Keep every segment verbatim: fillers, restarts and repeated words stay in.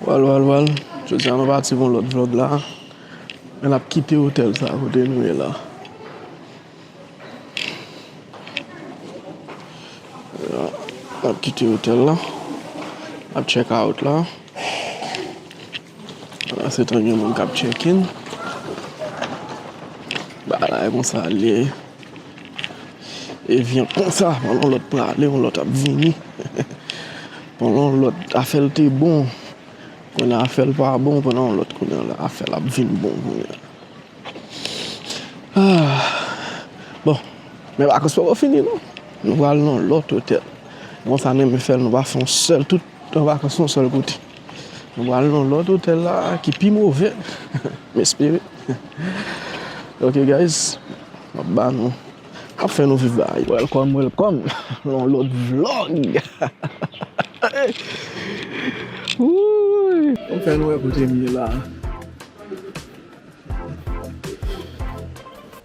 Wal, wal, wal. Jodi a nou pati pou yon lòt vlòg la. Men n ap kite otèl sa kote nou ye la. N ap kite otèl la. N ap check out la. Pandan se tan gen moun k ap check in. Bagay la e konsa l ye. E vyen konsa, pandan yon lòt prale, yon lòt ap vini. Pandan yon lòt afè l te bon. Kounye a afè l pa bon, pandan yon lòt kounye a la, afè l ap vin bon kounye a. Ah. Bon, men vakans poko fini non. Nou pral nan lòt otèl. Konsa n renmen fè l, nou pa fè yon sèl tout an vakans yon sèl kote. Nou pral nan lòt otèl la ki pi move. M espere. Ok guys, m ap ba nou, m ap fè nou viv bagay. Welcome, welcome. Yon lòt vlòg. Wouy. M fè nou wè kote m ye la.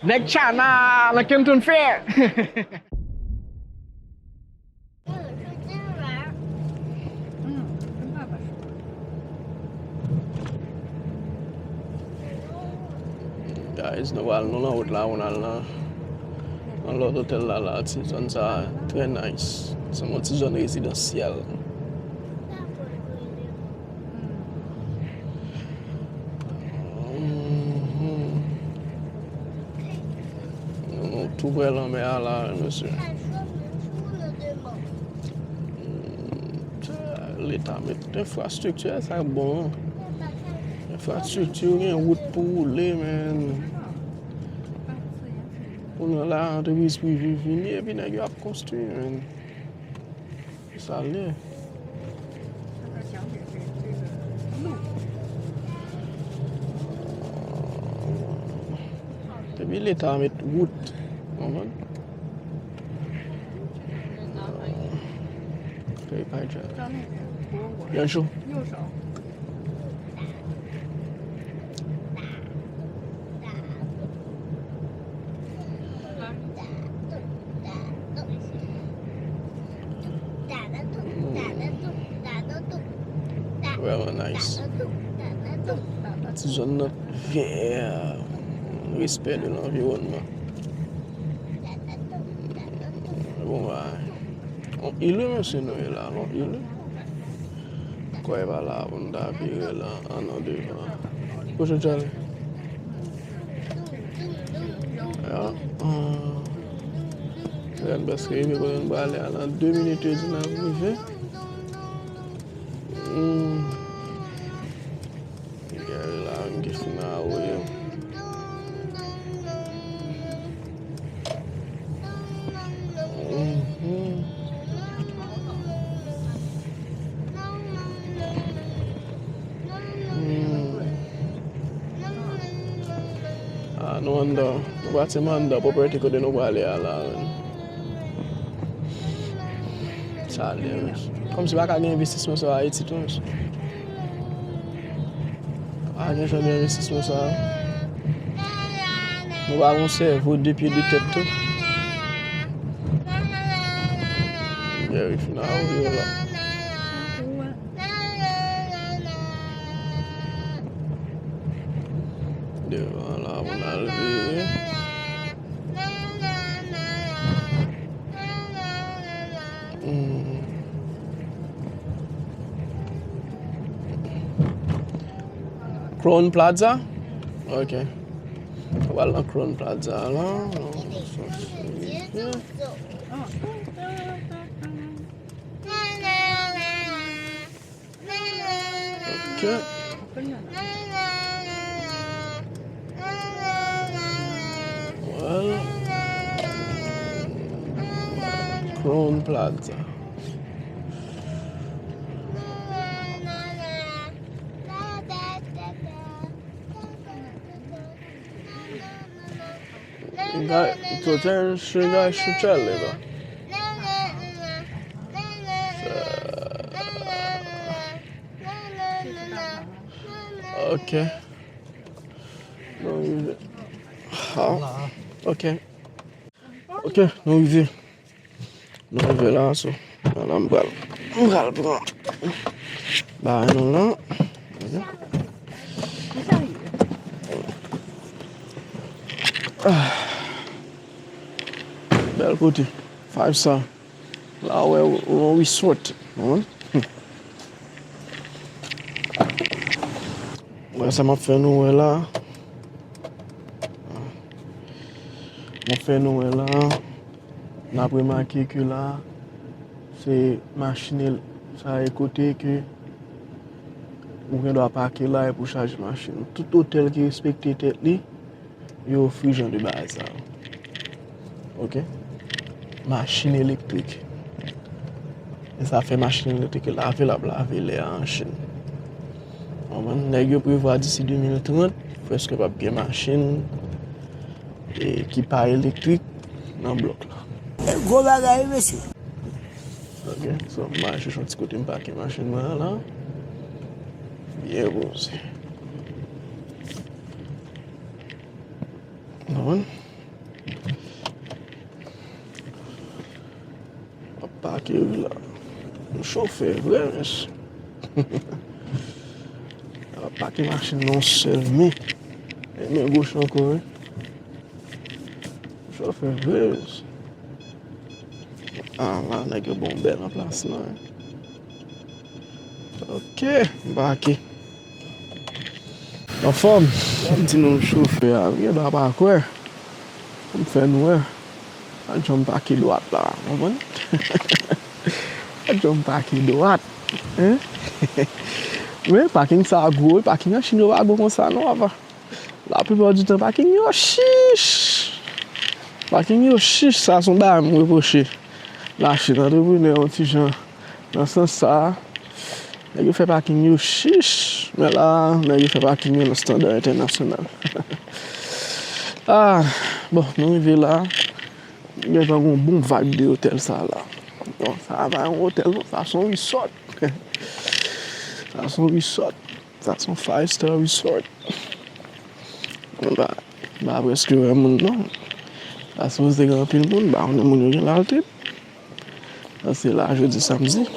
Nèg China nan Kenton Fair. Guys, nou pral nou nan wout la, nou al nan, nan lòt otèl la, la, ti zòn sa, trè nice. Se yon ti zòn rezidansyèl. Mhm. Nou, nou tou prè lanmè a la, mesye. Leta met enfrastrikti, sa bon. Enfrastrikti, gen wout pou woule, men kounye a la, antrepriz prive vini, epi nèg yo ap konstwi, men. Sa l ye. Depi leta met wout, konprann? Kay pa djòl. Byen cho. Vrèman nice. Ti zòn nan vè. Respè de lanviwònman. Bon bagay. Yon il wi mesye nou ye la, yon il wi. Kwè pa la pou n ta vire la, an nan devan. Kote w t ale? Ya, ah. Lè n prèske rive kote n prale a, nan de minit yo di n ap rive. Hmm. Gade la menm ki fin a woye. Mhm. Hmm. Ah, nou anndan. Nou pati anndan property kote nou prale a la, menn. Sa lè, menn. Kòmsi pa ka gen envestisman sa Ayiti tou, menn. Pa gen jan de envestisman sa. Nou pa gon sèvo de pye de tèt tou. Gary fin a woule la. Devan la, pou n al vire. Hmm. Crown Plaza? Ok. Nou pral nan Crown Plaza la. Ok. Well, Crown Plaza. Guy, to tell you, guy, she tell you, bro. Ok. Nou rive. Ah, ok. Ok, nou rive. Nou rive la, so. Ala m pral, m pral pran bagay nou la. Ah. Bèl kote. Five star. La, w wè, w wè yon resort. Ou konprann? Wè sa m ap fè nou wè la. M ap fè nou wè la. N ap remake ke la, se machin el-, sa e kote ke ou gen dwa pake la epi w chaje machin ou. Tout otèl ki respekte tèt li, yo ofri jan de bagay sa yo. Oke? Machin elektrik. E sa fè machin elektrik lave l ap lave lè a an Chin. Konprann? Nèg yo prevwa disi de mil trant, prèske p ap gen machin, e, ki pa elektrik nan blòk la. Gwo bagay, mesye. Oke, so, m al chèche yon ti kote m pake machin mwen an la. Byen poze. Konprann? Ap pake wi la. M chofè vre, mesye. Ap pake machin nan yon sèl men. E men goch ankò, wi. M chofè vre, mesye. Ah, la, nèg yo bon bèl anplasman, wi. Oke, m pake. Anfòm, m di nou chofè a, wi, dwa pa kwè. M fè nou wè. Pa janm pake dwat la, konprann? Pa janm pake dwat, hein? Men, paking sa gwo, wi, paking an Chin yo pa gwo konsa, non, papa. Laplipa di tan, paking yo chich. Paking yo chich, sa se yon bagay m repwoche Lachin, antreprenè yon ti jan nan sans sa a. Nèg yo fè paking yo chich, men la, nèg yo fè paking yo nan estanda entènasyonal. Ah, bon, nou rive la. Gentan gon bon vibe de otèl sa la. Bon, sa pa yon otèl, non, sa se yon resort. Sa se yon resort. Sa se yon five star resort. Bon, ba, ba prèske wè moun, non. Sa sipoze gen anpil moun, ba, konnen moun yo gen laltid. Sa se la, jodi, samdi.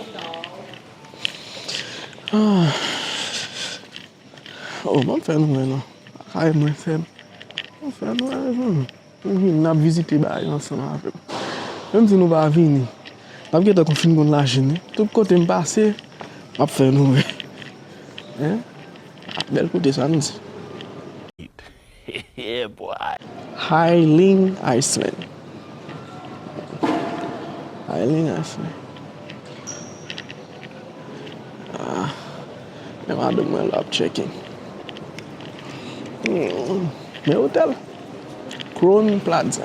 Ah. Oh, ban m fè nou wè, non. Kay mwen fèm. Ban m fè nou wè, non. Nou vin, n ap vizite bagay yo ansanm avè m. Menm si nou pa vini, n ap gentan konn fin konn Lachin, wi. Tout kote m pase, m ap fè nou wè. Hein? Ah, bèl kote sa, nou di. Yeah, boy. Hailing Island. Hailing Island. Ah, men madanm mwen la ap tcheke. Hmm, men otèl. Crown Plaza.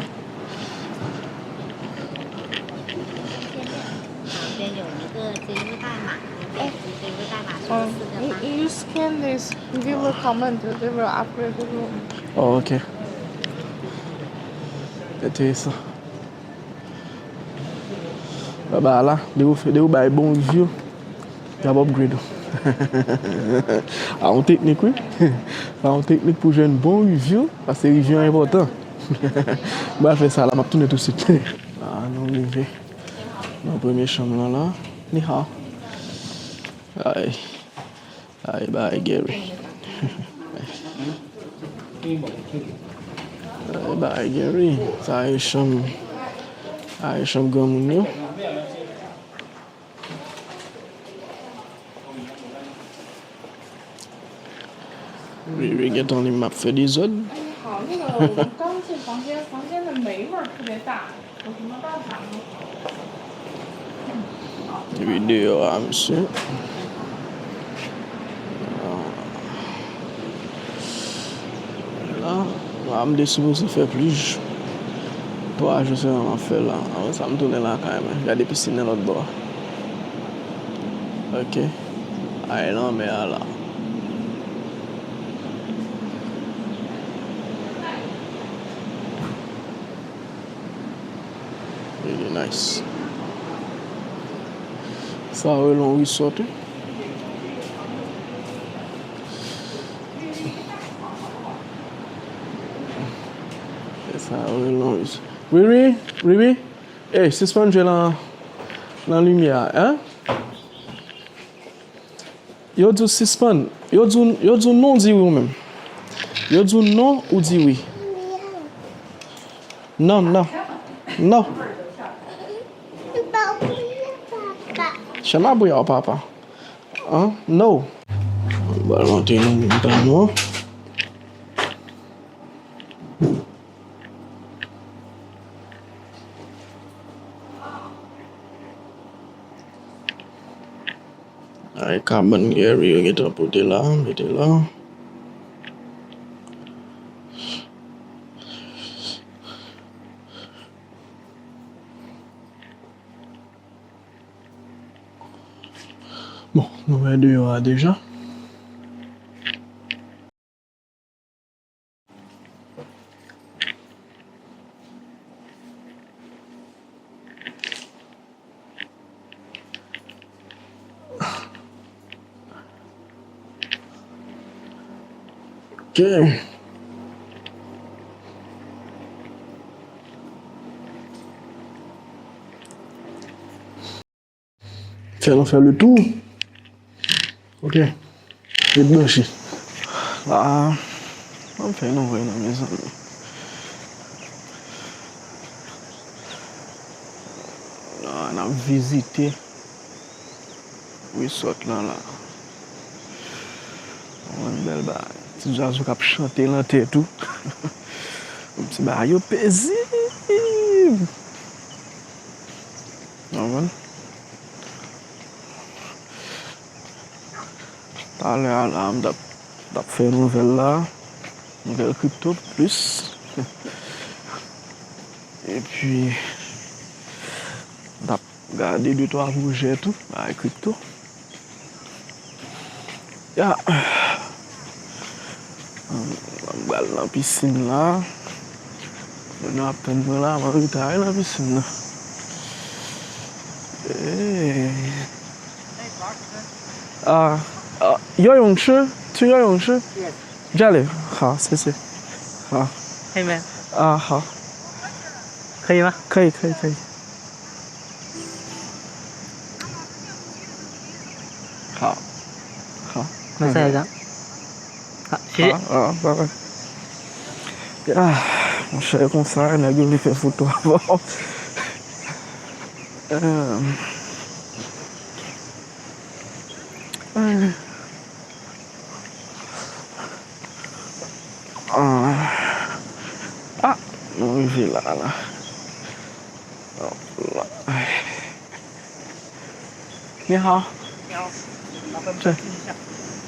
Um, you, you scan this, give a comment, whatever, après the room. Oh, ok. Enteresan. Ba la, depi w fè, depi w bay bon review, y ap upgrade ou. A yon teknik, wi. A yon teknik pou jwenn bon review, paske review an enpòtan. M pral fè sa la, m ap tounen tousuit. Ah, nou rive nan premye chanm lan la. Ni hao. Ay. Ay, bagay Gary. Ay, bagay Gary. Sa e chanm, sa e chanm granmoun yo. Wi, wi, gentan li m ap fè dezòd. Epi deyò a, mesye. La, la, m te sipoze fè plis. Twa jou sèlman m ap fè la. Apre sa, m tounen lakay mwen. Gade pisin nan lòt bò a. Ok. Ay, lanmè a la. Really nice. Sa yo rele yon resort, wi. Sa yo rele yon resort. Riri, Riri, ey, sispann jwe nan, nan limyè a, hein? Yo di w sispann. Yo di w, yo di w non, w di wi ou menm. Yo di w non, ou di wi. Non, non. Non. Chama bouya w papa. An, no. Ba l monte nan montan nou. Ay, kabann Gary yo gentan pote la, mete la. Bon, nou wè deyò a deja. Ok. Fè nou fè le tour. Ok. Ret branche. La, m ap fè nou wè nan, mezanmi. La, n ap vizite resort lan la. Yon bèl bagay. Ti zwazo k ap chante nan tè tou. Yon ti bagay yo pezib. Ou konprann? Talè a la, m t ap, t ap fè nouvèl la, nouvèl kripto plis. Epi, m t ap gade de twa pwojè tou, bagay kripto. Ya. M pral nan pisin la. Moun yo ap tann mwen la, m an reta wi nan pisin nan. Hey. 啊，啊，游泳池，去游泳池。Jale. 好，谢谢。好。可以吗？啊，好。可以吗？可以，可以，可以。好，好。那再来一张。好，谢谢。好，啊，拜拜。啊，monchè, konsa, nèg yo vle fè foto avè w. Ah. Ah, nou rive la, la. Hop la. 你好。你好，麻烦登记一下。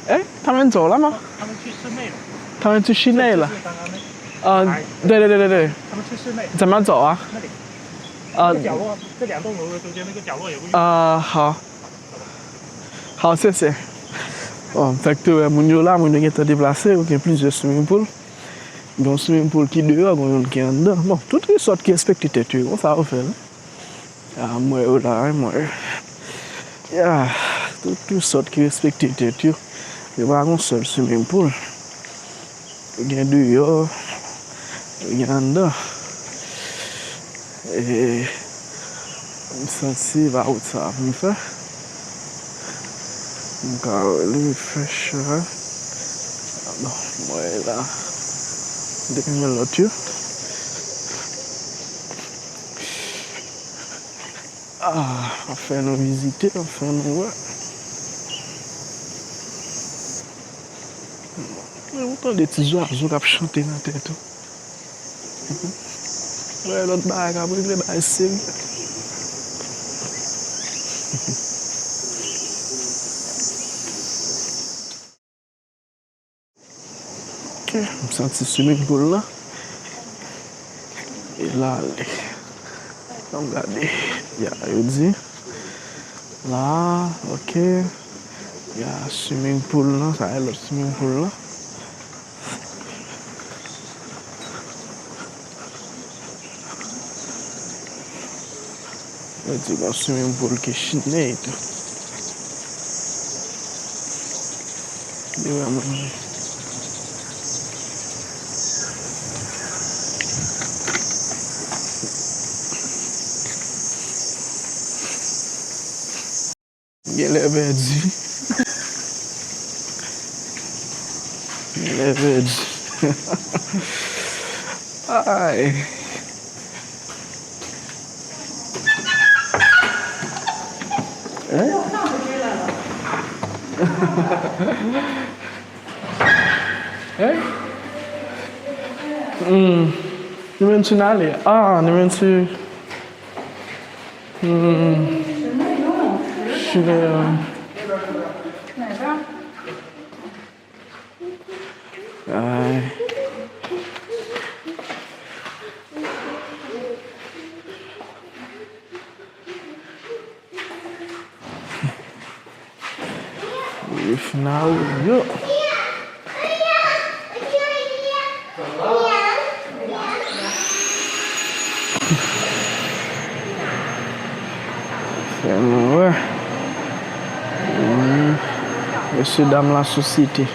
哎，他们走了吗？他们去室内了。他们去室内了。就是刚刚那。啊，对对对对对。他们去室内。怎么走啊？那里。啊。这个角落，这两栋楼的中间那个角落有个。啊，好。好，谢谢。Bon, fèk te wè moun yo la, moun yo gentan deplase, yo gen plizyè swimming pool. Gen yon swimming pool ki deyò, gen youn ki anndan. Bon, tout resort ki respekte tèt yo, konsa yo fè l. Ya, m wè yo la, wi, m wè. Ya, tout resort ki respekte tèt yo. Yo pa gon sèl swimming pool. Yo gen deyò, yo gen anndan. E, m santi se pa wout sa pou m fè. M ka wè li fresh, hein. Bon, m wè la. Te gen lòt yo. Ah, anfen nou vizite, anfen nou wè. Men ou tande ti zwazo k ap chante nan tè tou. Wè lòt bagay k ap regle, bagay serye. Ok, m santi swimming pool la. E la li. Ann gade. Ya, yo di. La, ok. Ya, swimming pool lan, sa e lòt swimming pool lan. Yo di gon swimming pool ki chine tou. Li wè manje. Genlè pèdi. Lè pèdi. Ay. Hein? Hein? Hmm. Nou menm si n ale. Ah, nou menm si. Hmm. Chile. Ay. If now, yo. Fè nou wè. Hmm. Mesye dam lasosyete.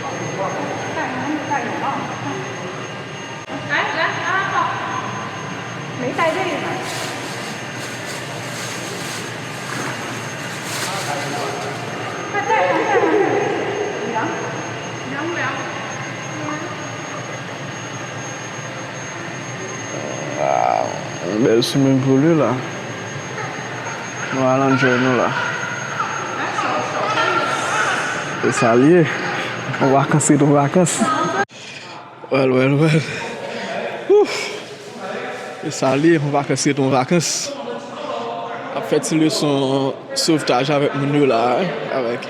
Yon bèl swimming pool wi la. Nou al enjoy nou la. E sa l ye. Yon vakans ret yon vakans. Well, well, well. Ouf. E sa l ye, yon vakans ret yon vakans. Ap fè ti leson sovtaj avèk moun yo la, wi, avèk.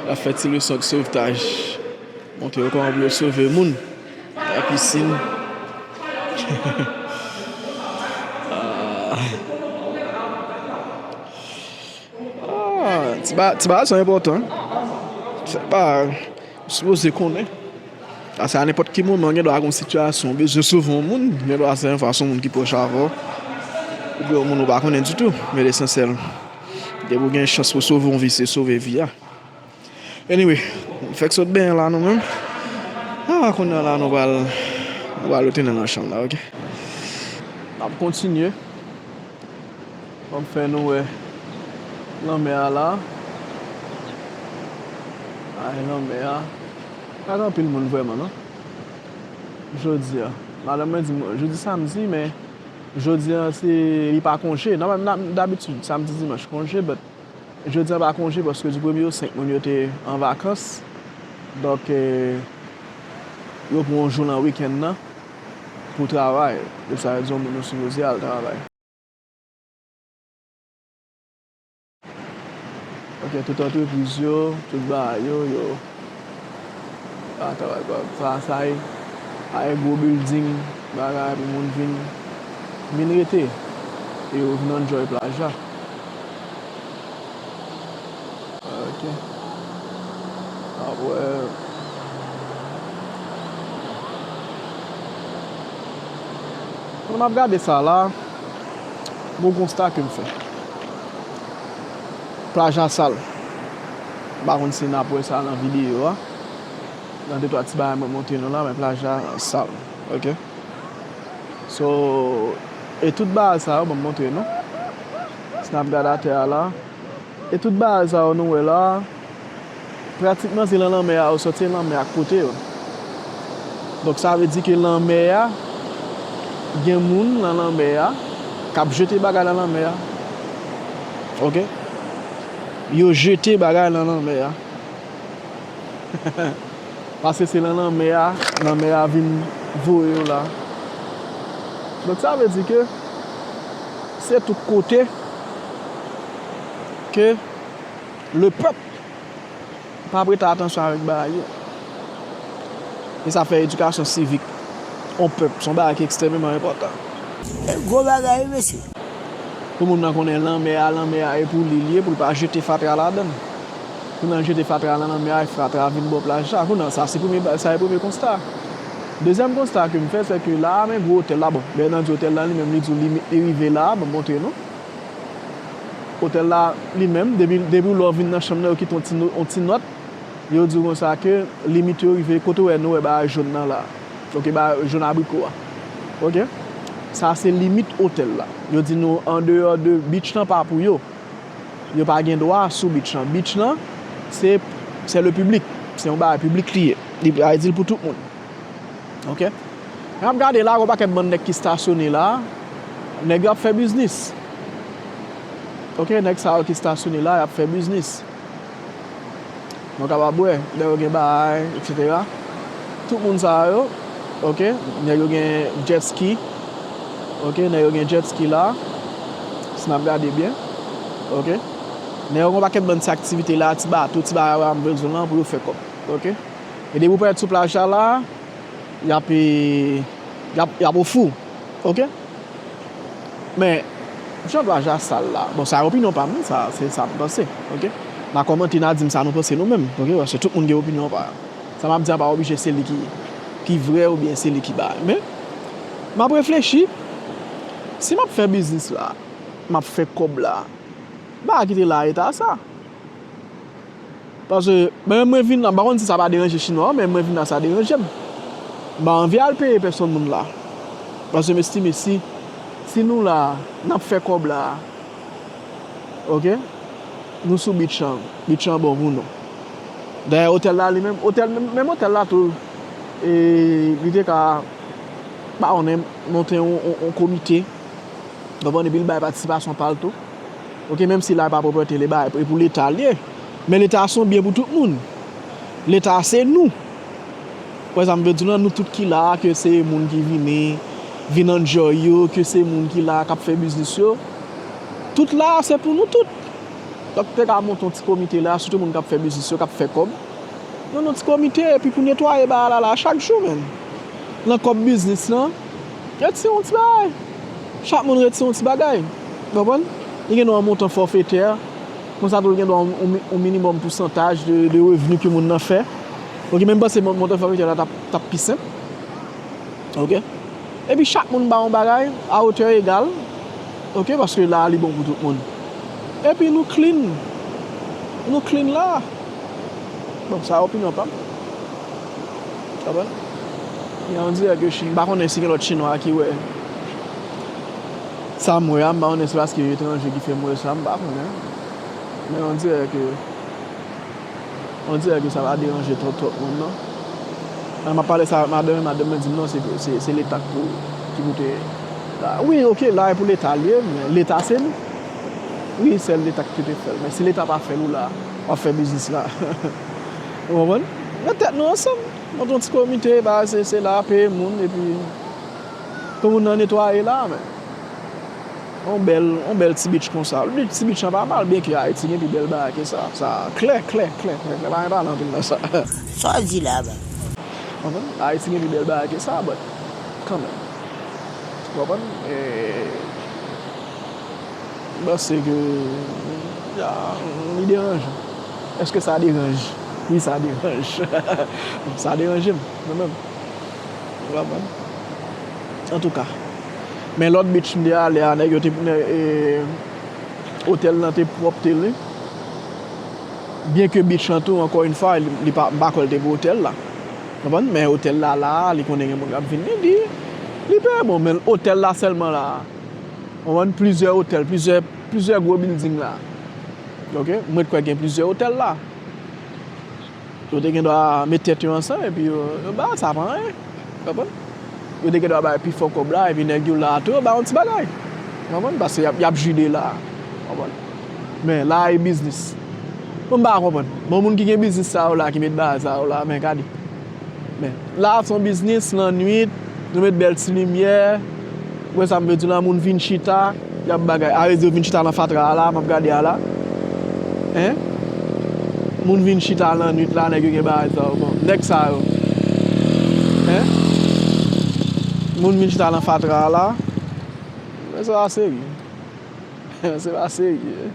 Ap fè ti leson sovtaj. Montre yo kòman pou yo sove moun nan pisin. Ah. Ah, ti ba-, ti bagay sa enpòtan. Se pa, ou sipoze konnen. Paske a nenpòt ki moman, gen dwa gen yon sitiyasyon, ou bezwen sove yon moun, gen dwa se yon fwa se yon moun ki pwòch avè w, oubyen yon moun ou pa konnen ditou, men lesansyèl, depi w gen chans pou sove yon vi, se sove vi a. Anyway, fèk sot benyen la nou menm. Ah, kounye a la nou pral, nou pral retounen nan chanm la, oke? N ap kontinye. Ban m fè nou wè lanmè a la. Ay, lanmè a. Pa gen anpil moun vrèman, non. Jodi a. Madanm mwen di m, jodi samdi, men jodi a, se, li pa konje. Nòmal, dabitid, samdi, dimanch, konje, but jodi a pa konje, paske di premye o senk moun yo te an vakans. Donk, eh, yo pran yon jou nan wikenn nan pou travay. E sa vle di yon moun yo sipoze al travay. Ok, tout antrepriz yo, tout bagay yo, yo pa travay, pa, pa sa e, pa e gwo building, bagay pou moun vin, vin rete. E yo vin enjoy plaj la. Ok. Apre, pandan m ap gade sa la, gon konsta ke m fè. Plaj la sal. M pa konn si n ap wè sa nan videyo a. Nan de twa ti bagay mwen montre nou la, men plaj la sal. Ok? So, e tout bagay sa yo, ban m montre nou. Si n ap gade atè a la, e tout bagay sa yo nou wè la, pratikman se nan lanmè a yo soti, e lanmè a k pote yo. Donk, sa vle di ke lanmè a, gen moun nan lanmè a k ap jete bagay nan lanmè a. Ok? Yo jete bagay nan lanmè a. Paske se nan lanmè a, lanmè a vin voye yo la. Donk, sa vle di ke se tout kote ke lepèp pa prete atansyon avèk bagay yo. E sa fè edikasyon sivik yon pèp, se yon bagay ki ekstrèmeman enpòtan. Gwo bagay, wi, mesye. Pou moun nan konnen lanmè a, lanmè a e pou li l ye, pou l pa jete fatra ladan l. Pou nan jete fatra nan lanmè a, e fatra vin bò plaj la. Kounye a, sa se premye ba-, sa e premye konsta. Dezyèm konsta ke m fè, se ke la a, men gwo otèl la, bon, lè nan di otèl la li menm, li di w limit li rive la a, ban m montre nou. Otèl la, li menm, depi, depi w lè w vin nan chanm nan, yo kite yon ti no-, yon ti nòt, yo di w konsa ke limit yo rive, kote w wè nou wè bagay jòn nan la. Ok, bagay jòn abriko a. Ok? Sa se limit otèl la. Yo di nou andeyò de beach lan pa pou yo. Yo pa gen dwa sou beach lan. Beach lan, se, c'est le public. Se yon bagay piblik li ye. Li, sa vle di l pou tout moun. Ok? Lè m ap gade la, gen yon pakèt bann nèg ki stasyone la. Nèg yo ap fè biznis. Ok? Nèg sa yo ki stasyone la, y ap fè biznis. Nou kapab wè, lè yo gen bagay, etsetera. Tout moun sa yo, ok? Nèg yo gen jet ski. Ok? Nèg yo gen jet ski la. Si n ap gade byen. Ok? Nèg yo gen yon pakèt bann ti aktivite la, ti bato, ti bagay, m bezwen lan pou yo fè kòb. Ok? E depi w parèt sou plaj la la, y ap, e, y ap, y ap ofri w. Ok? Men, jan plaj la sal la, bon, sa opinyon pa m, sa, se sa m panse. Ok? N a kòmante, n a di m sa nou panse nou menm. Ok? Paske tout moun gen opinyon pa yo. Sa m ap di a pa oblije se li ki, ki vrè oubyen se li ki bay. Men, m ap reflechi, si m ap fè biznis la, m ap fè kòb la, m pa ka kite la eta sa. Paske, menm mwen vin la, m pa konn si sa pa deranje Chinwa yo, men mwen vin la, sa deranje m. M pa anvi al peye pèsonn moun la. Paske m estime si, si nou la, n ap fè kòb la, ok? Nou sou beach lan, beach lan bon pou nou. Dayè, otèl la li menm, otèl, menm, menm otèl la tou, e, li te ka, pa konnen, monte yon, yon, yon komite. Konprann? Epi l bay patisipasyon pa l tou. Ok, menm si la pa pwopwete li bay, e pou Leta l ye. Men Leta se yon byen pou tout moun. Leta se nou. Ou wè sa m vle di w lan, nou tout ki la, ke se moun ki vini, vin enjoy yo, ke se moun ki la k ap fè biznis yo. Tout la se pou nou tout. Donk, te ka monte yon ti komite la, sitou moun k ap fè biznis yo, k ap fè kòb. Nan yon ti komite, epi pou netwaye bagay la, la, chak jou, menm. Nan kòb biznis lan, retire yon ti bagay. Chak moun retire yon ti bagay. Ou konprann? Li gen dwa yon montan fòfetè. Konsa tou, li gen dwa yon, yon mi-, yon minimòm pousantaj de, de revni ke moun nan fè. Ok, men m panse mon-, montan fòfetè la t ap, t ap pi senp. Ok? Epi chak moun ba yon bagay a otè egal. Ok? Paske la a li bon pou tout moun. Epi nou clean. Nou clean la. Bon, sa opinyon pa m. Konprann? Men on dirè ke Chin, m pa konnen si gen lòt Chinwa ki wè sa m wè a, m pa konnen se paske yo etranje ki fè m wè sa, m pa konnen. Men on dirè ke On dirè ke sa pa deranje twòp, twòp moun, non. Lè m ap pale sa avèk madanm, madanm mwen di m, "Non, se, se, se Leta k pou, ki pou te la." Wi, ok, la e pou Leta l ye, men Leta se nou. Wi, sèl Leta ki te fè l, men si Leta pa fè l, ou la, w ap fè biznis la. Ou konprann? Met tèt nou ansanm, monte yon ti komite, ba, se, se la, peye moun, epi pou moun nan netwaye la, men. On bèl, on bèl ti beach konsa. Li, ti beach lan pa mal, byenke Ayiti gen pi bèl bagay ke sa. Sa klè, klè, klè, klè, klè. Pa gen pale anpil nan sa. Sa w di la, ba? Konprann? Ayiti gen pi bèl bagay ke sa, but kanmenm. Ou konprann? E, m panse ke, ya, li deranjan. Èske sa deranj? Wi, sa deranj. Sa deranje m, mwen menm. Ou konprann? Antouka. Men lòt beach m te ale a, nèg yo te, e, otèl lan te pwòp, te lin. Byenke beach lan tou, ankò yon fwa, li, li pa, m pa kwè l te pou otèl la. Konprann? Men otèl la, la, li konnen gen moun k ap vin, li di, li peye bon, men otèl la sèlman la. Konprann? Plizyè otèl, plizyè, plizyè gwo building la. Ok? Mwen kwè gen plizyè otèl la. Yo te gen dwa met tèt yo ansanm epi yo, yo ba sa pa anyen. Konprann? Yo te gen dwa bay pifò kòb la, epi nèg yo la tou, yo ba yon ti bagay. Konprann? Paske y ap, y ap jide la. Konprann? Men la e biznis. Bon, m pa konprann. Bon, moun ki gen biznis sa yo la, ki met bagay sa yo la, men gade. Men, la se yon biznis, lannwit, nou met bèl ti limyè. Ou wè sa m vle di la, moun vin chita, y ap bagay. A vle di yo vin chita nan fatra a la, m ap gade a la. Hein? Moun vin chita lannwit la, nèg yo gen bagay sa yo. Bon, nèg sa yo. Hein? Moun vin chita nan fatra a la. Men se pa serye. Se pa serye.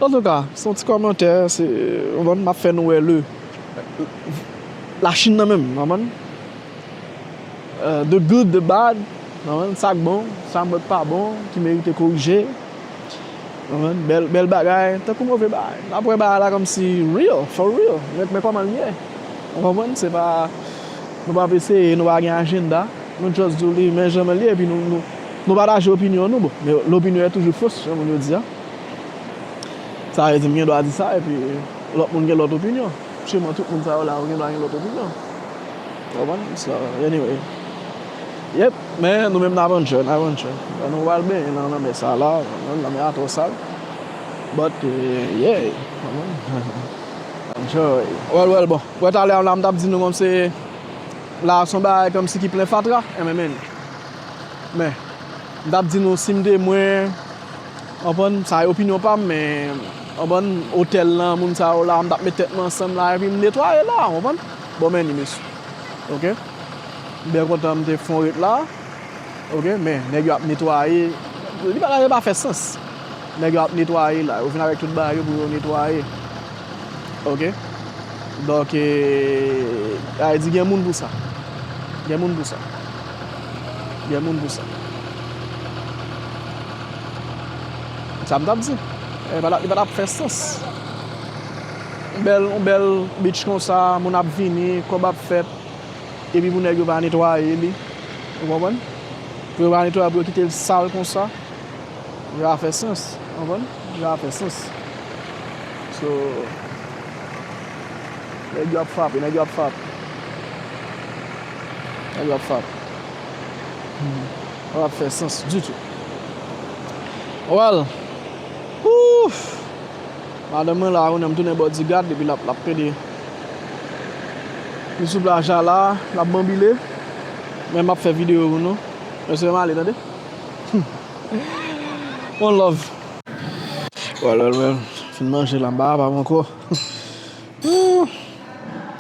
Antouka, se yon ti kòmantè, se, bon, m ap fè nou wè le, Lachin nan menm, w konprann? Euh, the good, the bad, w konprann? Sa k bon, sa m wè k pa bon, ki merite korije. W konprann? Bèl, bèl bagay, tankou move bagay. N ap wè bagay la kòmsi real, for real. Men, men kòman l ye. W konprann? Se pa, nou p ap eseye, nou pa gen ajanda. Nou just di w li, men jan l ye, epi nou, nou, nou pataje opinyon nou, bon. Men lopinyon est toujours fausse, jan moun yo di a. Sa vle di m gen dwa di sa, epi lòt moun gen lòt opinyon. Chèman tout moun sa yo la, ou gen dwa gen lòt opinyon. Ou konprann? So, anyway. Yep, men nou menm n ap enjoy, n ap enjoy. Lè nou pral benyen nan lanmè sa la, nan lanmè a twò sal. But, eh, yeah, ou konprann? Enjoy. Well, well, bon. Wè talè a la, m t ap di nou kòmsi la se yon bagay kòmsi ki plen fatra, M M N. Men, m t ap di nou si m te mwen, konprann, sa e opinyon pa m, men, konprann, otèl lan, moun sa yo la, m t ap met tèt mwen ansanm la, epi m netwaye la, konprann? Bon, men li, mesye. Oke? M byen kontan m te fon ret la. Oke? Men, nèg yo ap netwaye. Li pa, li pa fè sans. Nèg yo ap netwaye la. Yo vin avèk tout bagay yo pou yo netwaye. Oke? Donk, eh, sa vle di gen moun pou sa. Gen moun pou sa. Gen moun pou sa. Sa m t ap di. Eh, pa t ap, li pa t ap fè sans. Yon bèl, yon bèl beach konsa, moun ap vini, kòb ap fèt, epi pou nèg yo pa netwaye li. Ou konprann? Pou yo pa netwaye, pou yo kite l sal konsa. Li pa fè sans, ou konprann? Li pa fè sans. So, nèg yo ap frape, nèg yo ap frape. Nèg yo ap frape. Hmm. Sa p ap fè sans ditou. Well, ouf! Madanm mwen la, ou nan m tounen bodyguard, epi l ap, l ap pede. Li sou plaj la la, l ap banbile. Men m ap fè videyo pou nou. Mesye, m ale, tande? One love. Well, well, well. Fin manje la, m pa kapab ankò.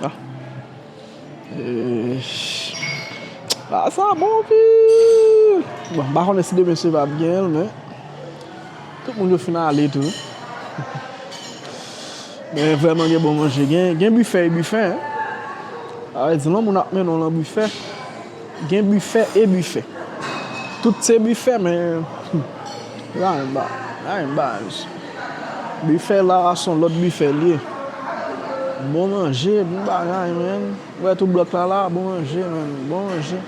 Ah. Eh, ah, sa bon anpil. Bon, m pa konnen si demen se va ap gen l, men tout moun yo fin ale tou. Men vrèman gen bon manje. Gen, gen bifè e bifè, en. Sa vle di, lè yon moun ap mennen w lan bifè, gen bifè e bifè. Tout se bifè, men, hmm, pa menm ba, pa menm ba, mesye. Bifè la a se yon lòt bifè l ye. Bon manje, bon bagay, menn. Ou wè tout blòk la la, bon manje, menn. Bon manje.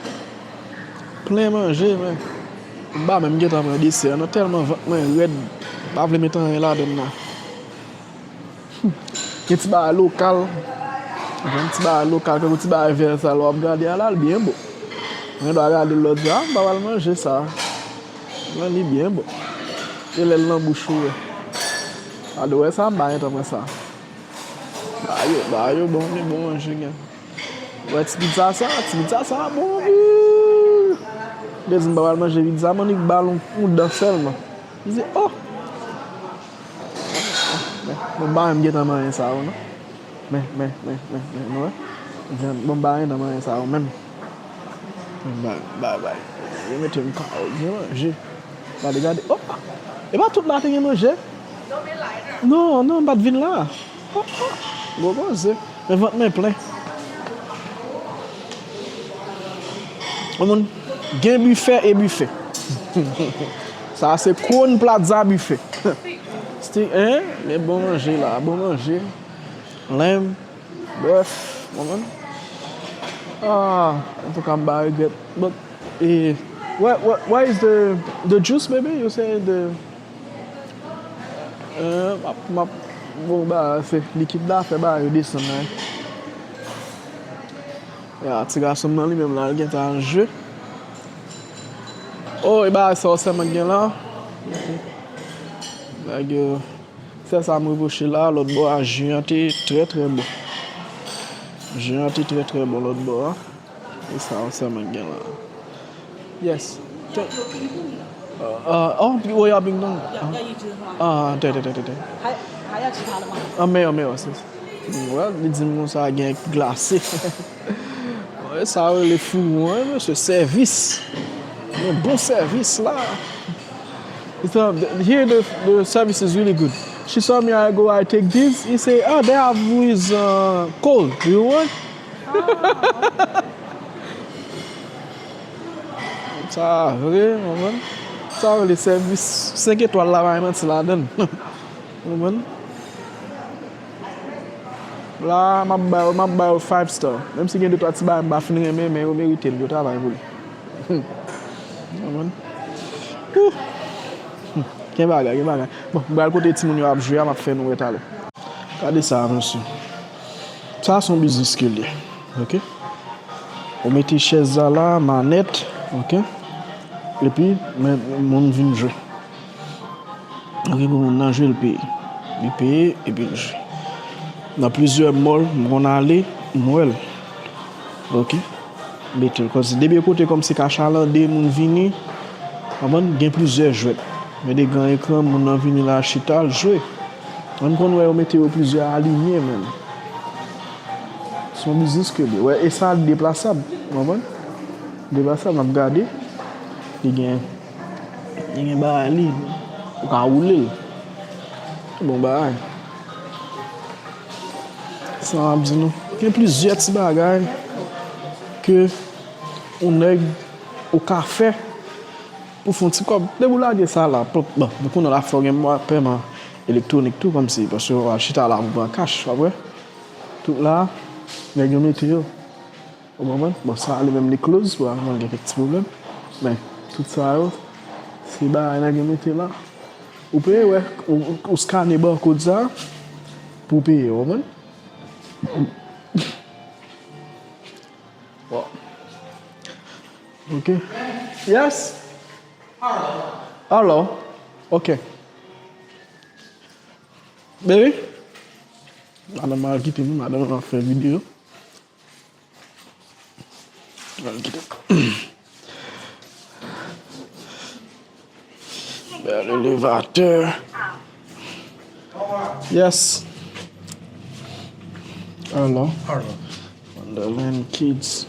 Plen manje, menn. M pa menm gentan pran desè, non, tèlman vant mwen rèd. M pa vle met anyen ladann nan. Gen ti bagay lokal. Gen ti bagay lokal, tankou ti bagay vè sa, lè w ap gade a la, l byen bon. Mwen dwa gade l lòt di, a, m pa pral manje sa. Men li byen bon. E lè l nan bouch ou, wè. A, dwe wè sa, m pa gentan pran sa. Bagay yo, bagay yo bon, men bon manje gen. Wè ti pizza sa, ti pizza sa bon anpil. Li di m pa pral manje pizza, m annik ba l yon, yon dan sèlman. M di, oh! Men, men, men, m pa menm gentan manyen sa yo, non. Men, men, men, men, men, nou wè? Bon, m pa gentan manyen sa yo menm. Bay, bay, bay. Yo mete m ka, yo byen manje. Gade, gade. Oh! E pa tout la te gen manje? Non, non, m pa t vin la. Oh, oh. Gwo koze. Men vant mwen plen. Yon moun gen bifè e bifè. Sa se Crown Plaza bifè. Sti, en? Men bon manje la, bon manje. Lenm, bèf, konprann? Ah, antouka, m pa regrèt. But, eh, where, where, where is the, the juice, baby? You say the, eh, m ap, m ap, bon, ba, se likid la, fè ba yo desann la. Ya, ti gason m nan li menm la, l gentan al jwe. Oh, e bagay sa yo sèlman k gen la. Nèg yo. Sèl sa m repwoche la, lòt bò a, ji an te trè, trè bon. Ji an te trè, trè bon lòt bò a. E sa yo sèlman k gen la. Yes. Te- Uh, uh, oh, oh, yeah, Bingdong. Yeah, yeah, you do. Ah, tè, tè, tè, tè, tè. Anmè, anmè, sis. Well, li di m konsa gen glase. Wè, sa yo rele fou, wi, mesye, sèvis. Men bon sèvis la. It's, uh, the- here the, the service is really good. She saw me, I go, I take this. He say, "Oh, they have who is, uh, cold. Do you want?" Sa vre, konprann? Sa vle sèvis senk etwal la pa gen manti ladann. Konprann? La, m ap ba yo, m ap ba yo five star. Menm si gen de twa ti bagay m pa fin renmen, men yo merite l, yo travay pou li. Konprann? Ouh! Gen bagay, gen bagay. Bon, m pral kote timoun yo ap jwe a, m ap fè nou wè talè. Gade sa, mesye. Sa se yon biznis ke l ye. Oke? Ou mete chèz la la, manèt, oke? Epi, men, moun vin jwe. Oke, pou moun nan jwe, l peye. Li peye, epi l jwe. Nan plizyè mall, m konn ale, m wè l. Oke? Mete l. Kòmsi, depi yon kote kòmsi k achalande, moun vini, w konprann, gen plizyè jwèt. Mete gran ekran, moun nan vini la, chita, l jwe. Mwen, m konn wè yo mete yo plizyè alinye menm. Se yon biznis ke li. Wè, e sa deplasab, w konprann? Deplasab, n ap gade. Li gen, li gen bagay li, ou ka woule l. Bon bagay. Sa m ap di nou. Gen plizyè ti bagay ke yon nèg ou ka fè pou fè yon ti kòb. Depi w lage sa la, pòp, bon, nou konnen la fò gen mwa pèman elektwonik tou, kòmsi, paske w al chita la pou pran kach, w ap wè. Tout la, nèg yo mete yo. Ou konprann? Bon, sa li menm li close, pou al gen kèk ti pwoblèm. Men, tout sa yo, se bagay nèg yo mete la. Ou peye, wè, ou, ou, ou skane barcode sa, pou w peye, ou konprann? Bon. Ok. Yes? Hello. Ok. Baby? Madanm al kite nou, madanm ap fè videyo. Al kite. Bèl elevatè. Yes. Hello. Hello. Wonderland Kids.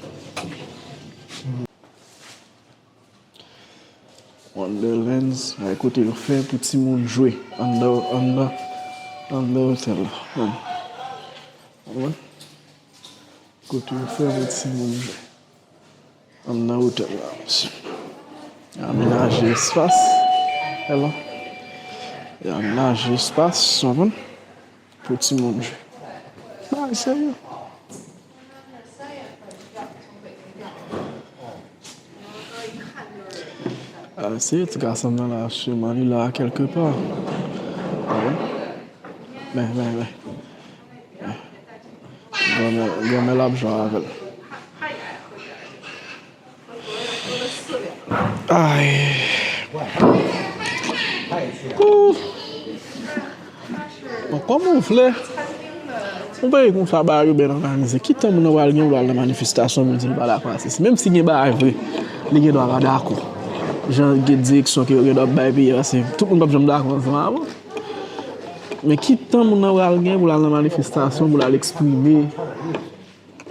Wonderlands, ay kote yo fè pou timoun jwe anndan, anndan, anndan otèl la. Wè. Wè. Kote yo fè pou timoun jwe anndan otèl la, mesye. Yo amenaje espas. Hello. Yo amenaje espas, w konprann? Pou timoun jwe. Bagay serye. Ah, se ti gason nan la, siman li la kèlke pa. Wi. Men, men, men. Granmè, granmè l ap jwe avè l. Ay. Ouf. Bon, kòman w vle? Yon peyi konsa, bagay yo byen òganize. Ki tan moun nan pral gen pou l al nan manifestasyon pou l di l pa dakò a sesi? Menm si gen bagay vre, li gen dwa pa dakò. Jan gen direksyon ke yo gen dwa ap bay peyi a, se tout moun p ap janm dakò ansanm avè w. Men ki tan moun nan pral gen pou l al nan manifestasyon, pou l al eksprime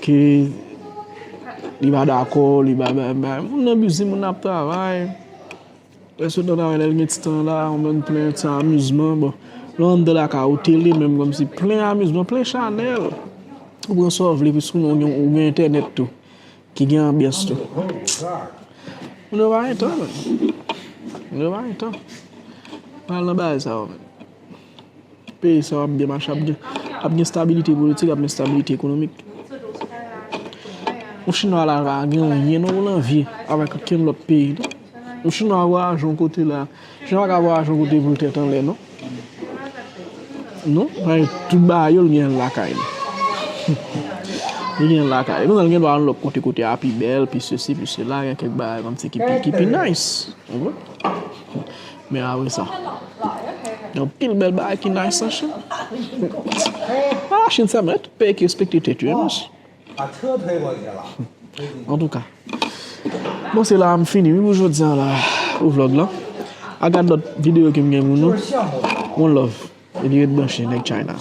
ke li pa dakò, li pa bay, bay. Moun nan bizi, moun nan ap travay. Lè sot nan travay, lè l gen ti tan la, ou menm plen ti amizman. Bon, lè w anndan lakay ou, tele menm kòmsi plen amizman, plen chanèl. Ou pran sa w vle, piske ou gen, ou gen entènèt tou, ki gen anbyans tou. Moun yo pa gen tan, menm. Moun yo pa gen tan. Al nan bagay sa yo, menm. Peyi sa ap byen mache, ap gen, ap gen stabilite politik, ap gen stabilite ekonomik. Yon chinwa la pa gen anyen non pou l anvye avèk okenn lòt peyi non. Yon chinwa vwayaje yon kote la, chinwa ka vwayaje yon kote pou l tèt anlè non. Non, paske tout bagay yo l gen lakay li. Li gen lakay li. Kounye a l gen dwa al lòt kote, kote a pi bèl, pi sesi, pi sela, gen kèk bagay kòmsi ki pi, ki pi nice. Ou konprann? Men apre sa, gen anpil bèl bagay ki nice an Chin. Ah, Chin sèlman, tout peyi ki respekte tèt yo, wi, mesye. Antouka, bon, se la a m fini, wi, pou jodi a la, pou vlòg lan. A gad lòt videyo ke m gen pou nou. One love. Epi ret branche, nèg China.